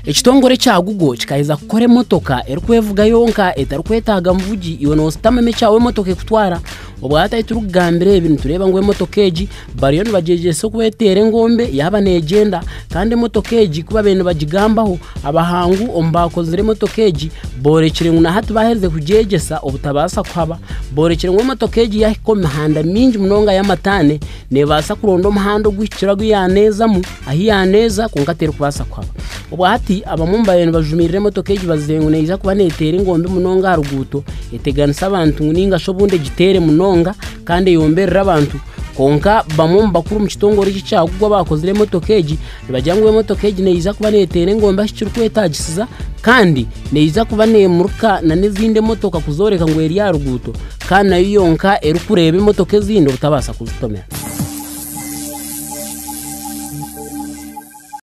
Ekitongore kya Google kikaheza kukora emotoka erikwevuga yonka etarikwetaaga muvugi iwe noshutamamu ekyawe emotoka ekutwara. Obwahati ahu turikugambira ebi nitureeba ngu emotoka egi bariyo nibagyegyesa oku eteera engombe yaaba neegyenda kandi emotoka egi ku babaire nibagigambaho abahangu omu baakozire emotoka egi boorekire ngu na hati baaherize kugyegyesa obutabaasa kuhaba. Boorekire ngu emotoka egi yaahika omu mihanda mingi munonga y'amataane neebaasa kuronda omuhanda oguhikire ogu yaaneezamu ahu yaaneeza kwonka terikubaasa kuhaba. Obwahati abamwe omu baabaire nibajumirira emotoka egi bagizire ngu neija kuba neeteera engombe munonga aha ruguuto eteganise abantu ngu nainga shi obundi egiteere munonga kandi eyomberere abantu. Kwonka bamwe omu bakuru omu kitongore eki ekya Google abaakozire emotoka egi nibagira ngu emotoka egi neija kuba neeteera engombe ahu kirikwetaagisiza kandi neija kuba neemurika n'ezindi emotoka kuzooreka ngu eri aha ruguuto kandi nayo yonka erikureeba emotoka ezindi obutabaasa kuzitomera.